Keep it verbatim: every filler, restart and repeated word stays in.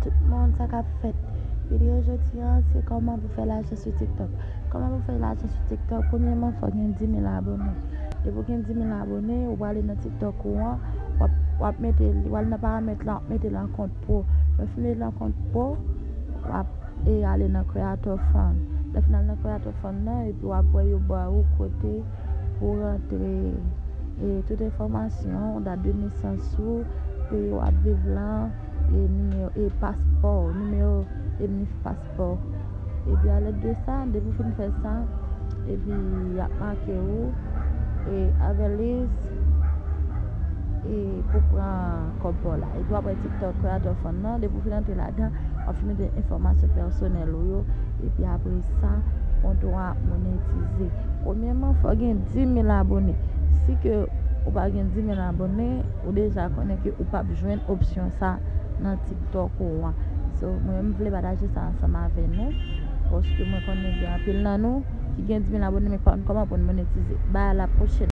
Tout moun, sa k ap fèt? Videyo jodi a, se kòman pou fè lajan sou TikTok. Kòman pou fè lajan sou TikTok? Premyèman, fò w gen dis mil abone. Depi w gen dis mil abone, ou prale nan TikTok ou an, w ap, w ap mete, w al nan paramèt la, w ap mete l an kont pro. Lè w fin mete l an kont pro, w ap e ale nan Creator Fund. Lè w fin al nan Creator Fund nan, epi w ap wè yo ba ou kote pou rantre e tout enfòmasyon, dat de nesans ou, peyi w ap viv lan, e nimewo, e paspò, nimewo e nif paspò. Epi alèd de sa, depi w fin fè sa, epi y ap make ou e avè lis e pou pran kòb pa w la. Epi w ap wè TikTok Creator Fund nan, depi w fin antre ladan, w ap fin mete enfòmasyon pèsonèl ou yo, epi apre sa, kont ou a ap monetize. Premyèman, fò w gen dis mil abone. Si ke ou pa gen dis mil abone, ou deja konnen ke ou p ap jwenn opsyon sa nan TikTok ou an. So, mwen, m vle pataje sa ansanm avè nou, paske mwen konnen gen anpil nan nou ki gen dis mil abone, men ki pa konn kòman pou n monetize. Bye, à la prochaine.